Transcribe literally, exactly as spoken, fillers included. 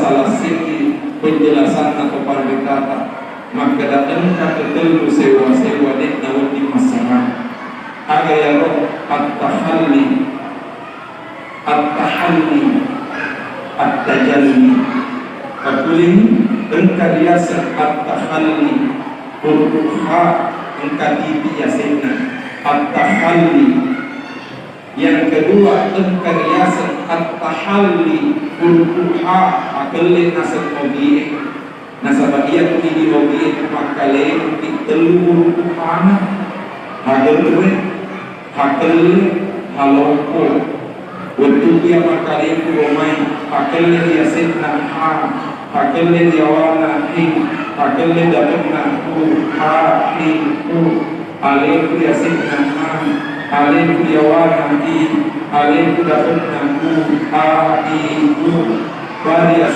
Salah siji penjelasanna to panritata, makkeda engka ketellu sewa-sewa de'na wedding massarang. Aga yaro? At-tahalli, at-tahalli, at-tajalli. Pakuling engka riaseng at-tahalli, huruf ha engka titi yasenna. At-tahalli. Yang kedua, engka riaseng at-tahalli, huruf ha, akelle naseng ogie. Nasaba iyatu idi ogie makkalengekki tellu huruf hana, hagerre, hakelle, halompo. Wettu iya makkalengku romai, hakelle riasenna ha, hakelle riawana hi, hakelle dapenna hu, ha, hi, hu. Alefu yasenna ha, alefu yawana i, alefu dapenna u, a, i, u. Bari